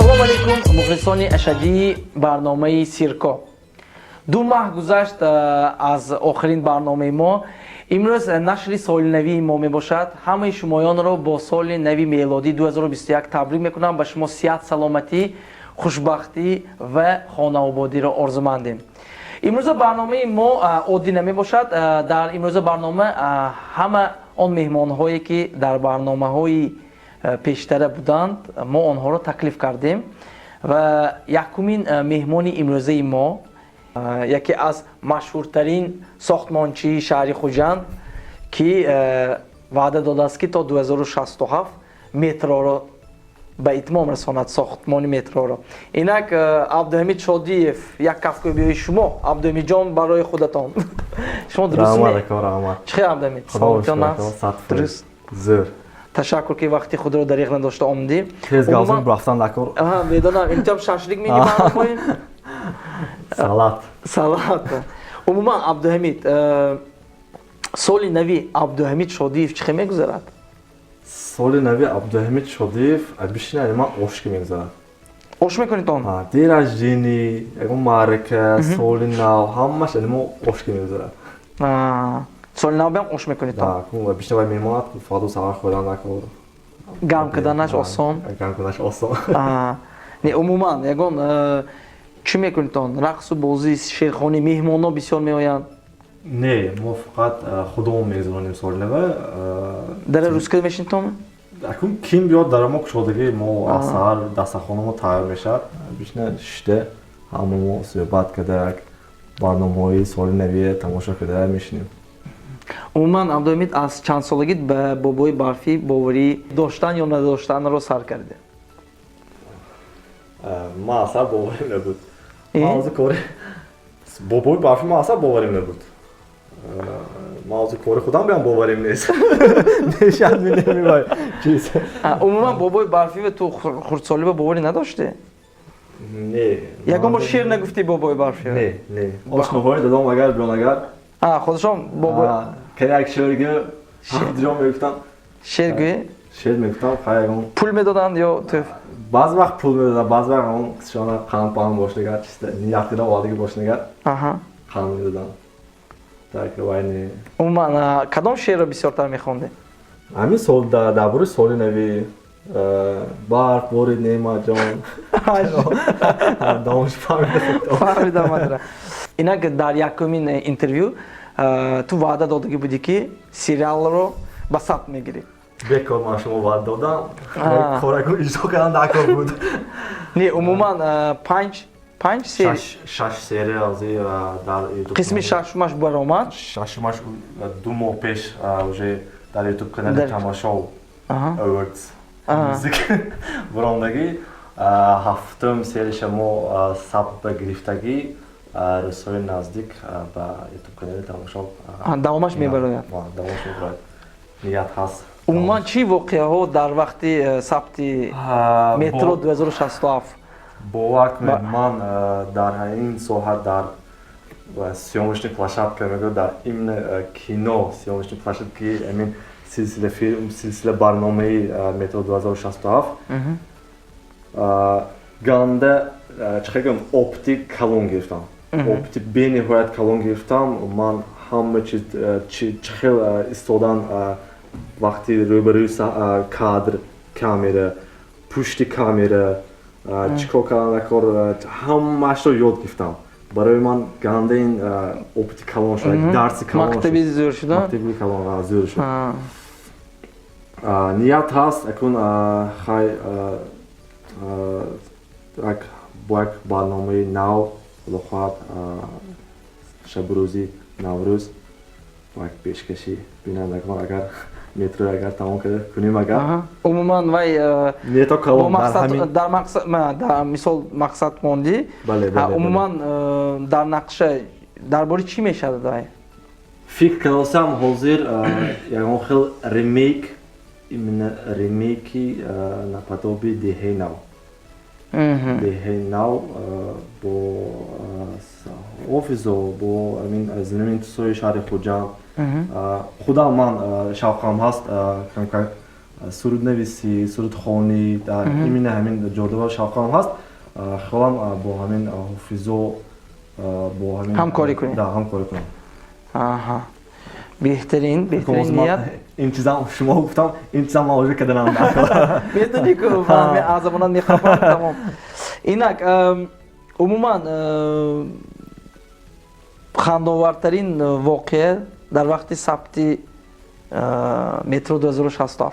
Ассалому алайкум, мухлисони ашаддии барномаи «Сирко». 2 маҳ гузашт аз охирин барномаи мо. Имрӯз нашри соли навии мо мебошад. Ҳамаи шумоёнро бо соли нави мелодӣ 2021 табрик мекунам. Ба шумо сиҳат, саломатӣ, хушбахтӣ ва хонаободиро орзумандем. Имрӯза барномаи мо оддӣ намебошад. Дар имрӯза барнома ҳама он меҳмонҳое, ки дар барномаҳои пештара буданд, мо онҳоро таклиф кардем. Ва якумин меҳмони имрӯзаи мо яке аз машҳуртарин сохтмончии шаҳри Хуҷанд, ки ваъда додааст, ки то 2067 метроро ба итмом расонад, сохтмони метроро. Инак Абдуҳамид Шодиев. Як кафкӯбиҳои шумо, Абдуҳамидҷон, барои худатон. Шумо дуруст? Раҳмат. Чӣ хел, Абдуҳамид, саломатиён аст? Дуруст, зӯр. Ташаккур, ки вақти худро дариғ надошта омадӣ. Тез галзон рафтан дакор. Медонам, инҷам шашлик мегӣ. Салат. Салат. Умуман, Абдуҳамид, соли нави Абдуҳамид Шодиев чӣ хел мегузарад? Соли нави Абдуҳамид Шодиев бишина, ман ошки мегузарад. Ош мекунед он? День рождения, ягон маърака, соли нав, ҳамаш мо ошки мегузарад. Соли нав биам ош мекунед? Бишина, вай мемонад, фардо саҳар хӯрдан накор. Гарм карданаш осон. Гарм карданаш осон. Не, умуман, ягон чӣ мекунедон? Рақсу бозӣ, шерхонӣ, меҳмонҳо бисёр меоянд? Не, мо фақат худомон мегузаронем соли нава. Дара рӯзка мешинитон? Акун ким биёд, дара мо кушодагӣ. Мо саҳар дастархона мо тайёр мешавад, бишина, шишта, ҳама мо суҳбат карда, як барномаҳои соли навие тамошо карда мешинем. Умуман, Абдуҳамид, аз чанд солагӣ ба Бобои Барфӣ боварӣ доштан ё надоштанро сар кардед? Ман аслан боварим набуд. Ман ҳозир кори Бобои Барфӣ, ман аслан боварим набуд. Ман ҳозир кори худам биам боварим нест, мешад, минемивай чиз. Умуман, Бобои Барфӣ ту хурдсолӣ ба боварӣ надоштӣ? Не. Ягон бор шеър нагуфтӣ Бобои Барфӣ? Не, ошноҳои дадом агар биён, агар Худашон бобои кани як шеър гӯ, ҷо мегуфтам. Шеър гӯӣ? Шеър мегуфтам, хай, ягон. Пул медоданд ё тӯф? Баъзе вақт пул медоданд, баъзе вақт он қизшона қанд паҳн бошнагар, чиста ният кида овардагӣ бошнагар, қанд медоданд, так вай не. Умуман, кадом шеърро бисёртар мехондӣ? Ҳамин сол дар бораи соли нави, барф борид, Неъматҷон, давомаш фаҳмида. Фаҳмидам. Инак, дар якумин интервю ту ваъда додагӣ будӣ, ки сериалро ба сабт мегирӣ. Бекор ман шумо ваъда додам, кораку иҷро кардан даркор буд. Не, умуман, панҷ сери? Шаш серия ҳозир дар Қисми шашумаш баромад. Шашумаш 2 моҳ пеш уже дар Ютуб канали Тамошо Awards Music баромадагӣ. Ҳафтум сериша мо сабт ба гирифтагӣ, рӯзҳои наздик ба Ютуб канали Тамошо. Давомаш мебарояд? Давомаш мебарояд, ният ҳаст. Умуман, чӣ воқеаҳо дар вақти сабти «Метро 2067»? Бовар кунед, ман дар ҳамин соҳа, дар съёмочный площадка мегӯяд, дар именно кино съёмочный площадки, амин силсила филм, силсила барномаи «Метро 2067», ганда, чӣ гӯям, опыти калон гирифтам, опыти бениҳоят калон гирифтам. Ман ҳама чиз, чӣ хел истодан вақти рӯбарӯи кадр, камера, пушти камера, чӣ кор кардан кор, ҳамаашро ёд гирифтам. Барои ман ганда ин опыти калон шуд, дарси калон. Мактаби зӯр шуда. Мактаби калон, зӯр шуд. Ният ҳаст, акун хай, як бо як барномаи нав, худо хоҳад, шабу рӯзи Наврӯз бо як пешкаши бинандагон, агар метро агар тамом карда кунем агар. Умуман, вай нето калон. Дар мақсад, дар мисол, мақсад мондӣ. Умуман, дар нақша дар бораи чӣ мешавад вай? Фикр кардасам, ҳозир ягон хел ремейк, именно ремейки наподобие «Деҳаи нав», «Деҳаи нав» бо офисо, бо амин знаменитостҳои шаҳри Хуҷанд. Худам ман шавқам ҳаст камкак. Суруднависӣ, сурудхонӣ, дар именно ҳамин ҷодаба шавқам ҳаст. Хиёлам бо ҳамин ҳофизо, бо ҳамин ҳамкорӣ кунед. Да, ҳамкорӣ кунам. Аҳа, беҳтарин, беҳтарин ният. Ин чизам шумо гуфтам, ин чизам ман уже каданам. Медонӣ ку, аз забонат мехапам, тамом. Инак, умуман, хандовартарин воқеа дар вақти сабти «Метро 2067»?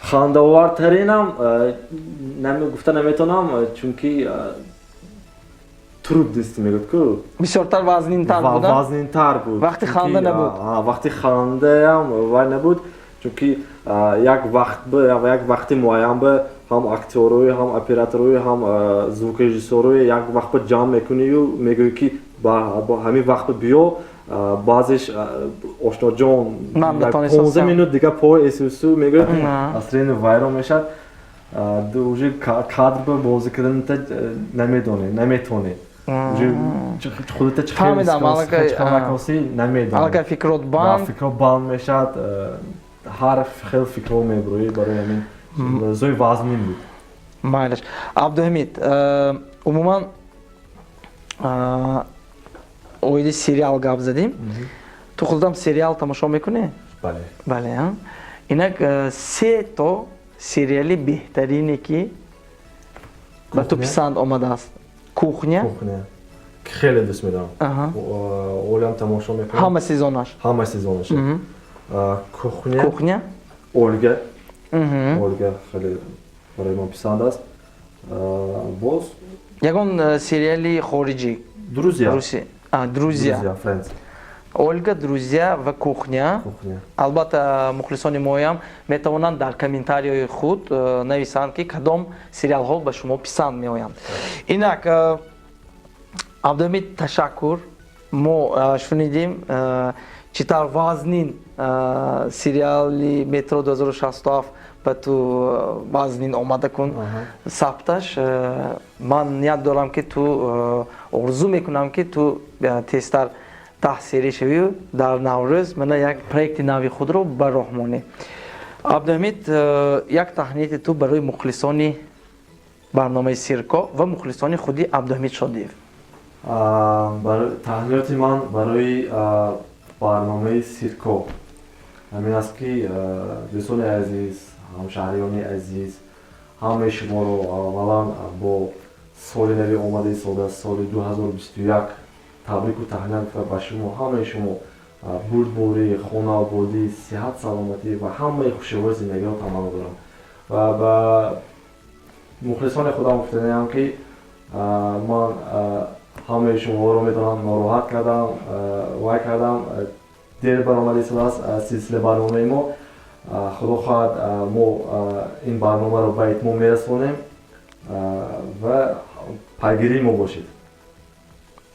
Хандовартаринам гуфта наметавонам, чунки трудности мегӯяд ку. Бисёртар вазнинтар буд. Вазнинтар буд. Вақти ханда набуд. Вақти хандаам вай набуд, чунки як вақт, як вақти муайян ба ҳам актёрою, ҳам операторою, ҳам звукорежиссёрою як вақт ба ҷамъ мекунию мегӯӣ, ки ба ҳамин вақт биё. Баъзеш ошноҷон, 15 минут дига пой эсусу мегӯяд, настроение вайрон мешавад, уже кадр ба бозӣ карданата намедонӣ, наметонӣ, худата чихелакоси намедонӣ. Аллакай фикрот банд. Фикрот банд мешавад, ҳар хел фикрҳо мебурӯӣ. Барои ҳамин зои вазнин буд. Майлаш, Абдуҳамид, умуман, оиди сериал гап задем. Ту худам сериал тамошо мекунӣ? Бале. Бале. Инак, се то сериали беҳтарине, ки ба ту писанд омадааст. «Кухня». «Кухня» хеле дӯст медорам, олиам тамошо мекунам. Ҳама сезонаш? Ҳама сезонаш. «Кухня». «Кухня». «Ольга». «Ольга» хеле барои ман писанд аст. Боз? Ягон сериали хориҷӣ? «Друзья». «Друзья». Friends. «Ольга», «Друзья» ва «Кухня». «Кухня». Албатта, мухлисони моям метавонанд дар комментарияи худ нависанд, ки кадом сериалҳо ба шумо писанд меоянд. Инак, Абдуҳамид, ташаккур. Мо шунидем, чӣ тавр вазнин сериали «Метро 2067» ба ту вазнин омада кун сабташ. Ман ният дорам, ки ту, орзу мекунам, ки ту тезтар 10 серия шавию дар Наврӯз мана як проекти нави худро ба роҳ монӣ. Абдуҳамид, як таҳнияти ту барои мухлисони барномаи «Сирко» ва мухлисони худи Абдуҳамид Шодиев. Таҳниёти ман барои барномаи «Сирко» ҳамин аст, ки, дӯстони азиз, ҳамшаҳриёни азиз, ҳамаи шуморо аввалан бо соли нави омадаи сода, соли 2021 табрику таҳният гуфта, ба шумо, ҳамаи шумо бурдборӣ, хонаободӣ, сиҳат, саломатӣ ва ҳамаи хушиҳои зиндагиро таманно дорам. Ва ба мухлисони худам гуфтаниам, ки ман ҳамаи шуморо медонам, нороҳат кардам, вай кардам, дер баромада истодааст силсила барномаи мо. Худо хоҳад, мо ин барномаро ба итмом мерасонем ва пайгирии мо бошед.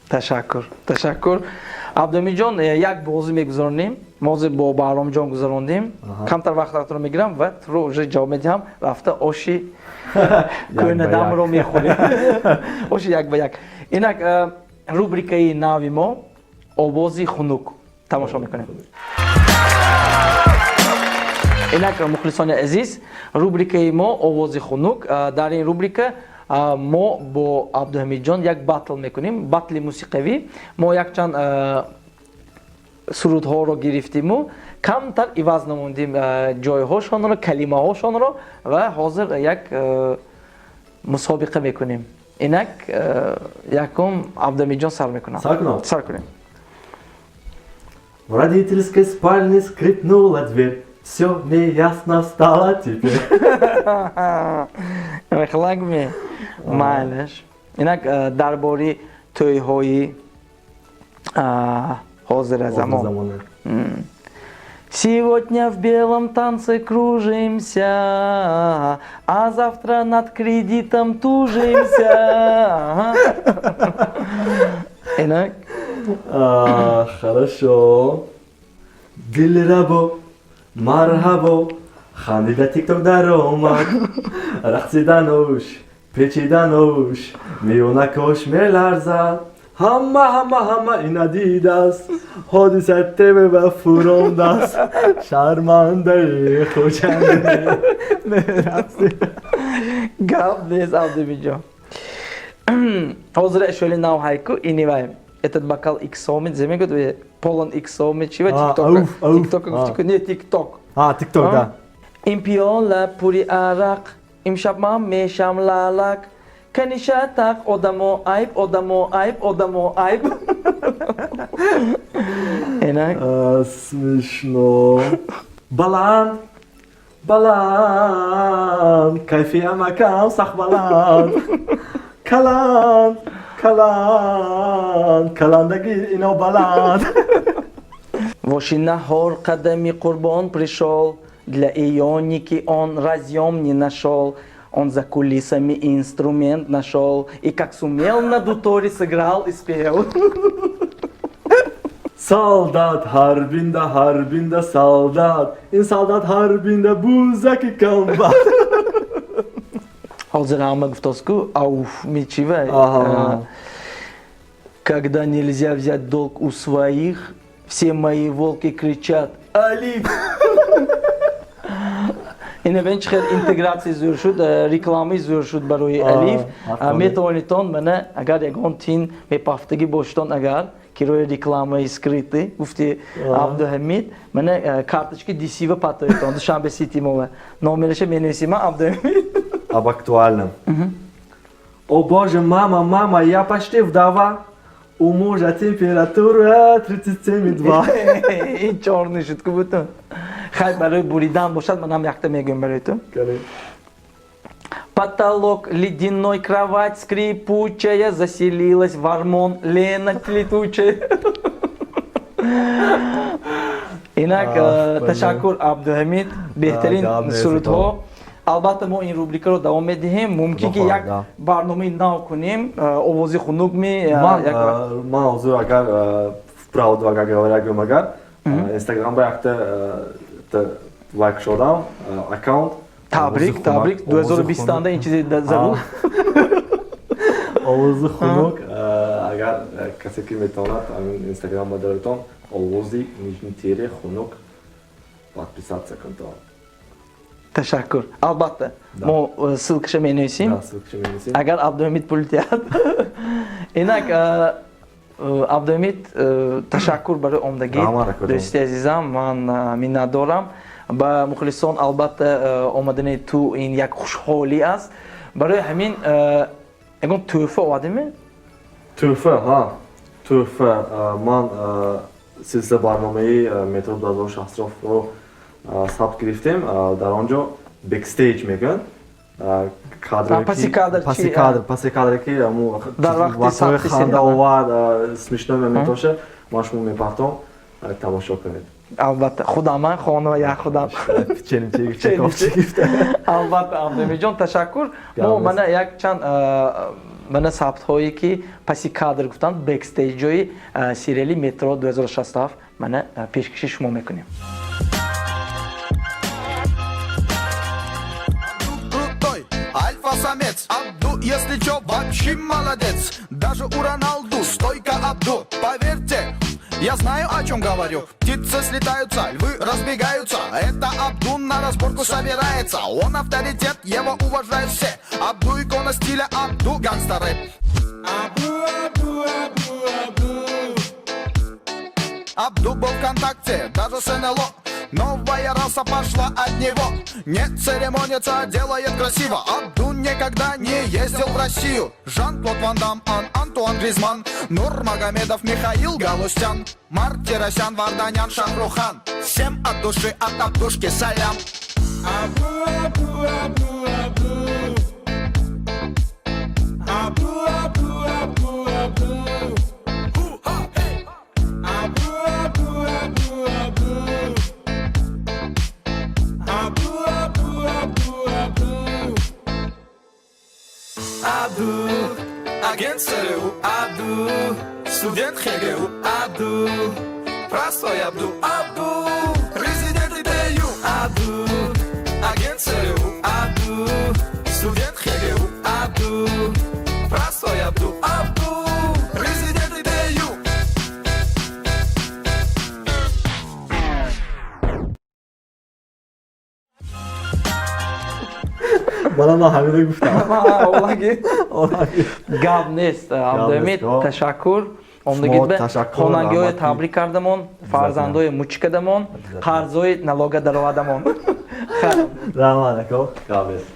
Ташаккур, ташаккур, Абдуҳамидҷон. Як бозӣ мегузаронем. Мо бо Баҳромҷон гузарондем. Камтар вақтатро мегирам ва туро уже ҷавоб медиҳам, рафта оши кӯнадамро мехӯрем, оши як ба як. Инак, рубрикаи нави мо «Овози хунук» тамошо мекунем. Инак, мухлисони азиз, рубрикаи мо «Овози хунук». Дар ин рубрика мо бо Абдуҳамидҷон як батл мекунем, батли мусиқавӣ. Мо якчанд сурудҳоро гирифтиму камтар иваз намудем ҷойҳошонро, калимаҳошонро, ва ҳозир як мусобиқа мекунем. Инак, якум Абдуҳамидҷон сар мекунам. Сар кунем. В родительской спальне скрипнула дверь. Все мне ясно стало теперь. Мехлагме, майлаш. Инак, дар бори тӯйҳои ҳозира замон. Сегодня в белом танце кружимся, а завтра над кредитом тужимся. Инак. Хорошо. Дилрабо, марҳабо, хандида ТикТок даромад, рақсидануш, печидануш, миёна кош меларзад. Ҳама, ҳама, ҳама ина дидааст, Ҳодиса ТВ ба фуромдааст, шармандаи Хуҷанд мерақсӣ. Гап нест, Абдумиҷон. Ҳозир шоли нав ҳайку инивай. Этот бокал иксоми, зе мегӯяд, полон иксоми, чи ва тикток. Тикток гуфти, не, тикток. А, тикток, да. Ин пиёла пури арақ, имшаб ман мешам лалак. Каниша тақ одамо айб, одамо айб, одамо айб. Инак. Смешно. Баланд, баланд, кайфи амакам сах баланд. Каланд, каланд, каландаги ино баланд. Воши наҳор қадами Қурбон пришел, для ионики он разъем не нашел. Он за кулисами инструмент нашел и, как сумел, на дуторе сыграл и спел. Солдат ҳарбинда, ҳарбинда солдат, ин солдат ҳарбинда бузаки комбат. Ҳозир ҳама гуфтоску ауф мечива. Когда нельзя взять долг у своих, все мои волки кричат: «Алиф!» Ина бен, чӣ хел интегратсия зӯр шуд, рекламаи зӯр шуд барои Алиф. Метавонитон мана, агар ягон тин мепафтагӣ бошитон, агар кирои рекламаи скрытый гуфти Абдуҳамид, мана карточки дисива патоитон Душанбе Сити мова номераша менависима, Абдуҳамид. Об актуальном. О боже, мама, мама, я почти вдова. У мужа температура 37,2. Ин чорни шуд ку бутун. Хай, барои буридан бошад, манам якта мегӯям барои ту. Потолок ледяной, кровать скрипучая, заселилась в Армон Лена летучая. Инак, ташаккур, Абдуҳамид, беҳтарин сурудҳо. Албатта, мо ин рубрикаро давом медиҳем, мумкин ки як барномаи нав кунем, овози хунук ми. Ман ҳозир, агар правду, агар говоря, гӯям, агар Инстаграм ба якта лайк шудам аккаунт. Табрик, табрик, 2020 анда ин чизи зарур. Овози хунук, агар касе ки метавонад, Инстаграм ба даротон, овози нижний тире хунук, подписаться кунтон. Ташаккур, албатта, мо ссылкаша менависем, агар Абдуҳамид пул диҳад. Инак, Абдуҳамид, ташаккур барои омдагӣ, дӯсти азизам, ман миннатдорам. Ба мухлисон, албатта, омадани ту ин як хушҳолӣ аст. Барои ҳамин ягон тӯҳфа овардем. Тӯҳфа, ҳа, тӯҳфа. Ман силсила барномаи Метро 2067-ро сабт гирифтем, дар он ҷо бэкстейҷ мегӯянд. Паси кадр. Паси кадр, паси кадре ки дар вақти хандаовар, смешной моментоша ман шумо мепартом, тамошо кунед. Албатта, худам хона як худам. Албатта, Абдумиҷон, ташаккур. Мо мана як чанд мана сабтҳое ки паси кадр гуфтанд, бэкстейҷои сериали Метро 2067, мана пешкаши шумо мекунем. Альфа-самец Абду, если чё, вообще молодец. Даже у Роналду стойка Абду. Поверьте, я знаю, о чем говорю. Птицы слетаются, львы разбегаются. Это Абду на разборку собирается. Он авторитет, его уважают все. Абду икона стиля, Абду гангста рэп. Абду, Абду, Абду, Абду. Абду был в контакте, даже с НЛО. Новая раса пошла от него. Не церемонится, делает красиво. Абду никогда не ездил в Россию. Жан-Клод Ван Дам, Антуан Гризман, Нурмагомедов, Михаил Галустян, Мартиросян, Варданян, Шахрухан. Всем от души, от Абдушки салям. Абду, Абду, Абду, Абду. Абду, Абду, Абду, Абду. Абду, Абду, Абду, Абду. Абду, Абду, Абду, Абду. Абду, агент ЦРУ, Абду, студент ХГУ, Абду, простой Абду, Абду, президент ИТЮ, Абду, агент ЦРУ, Абду, студент ХГУ, Абду, простой Абду, Абду, президент. Мана ман ҳамино гуфтам. Гап нест, Абдуҳамид, ташаккур. Омдагид хонангиҳои табрик кардамон, фарзандои мучи кардамон, қарзои налога даровардамон. Раҳмат, ако, гап нест.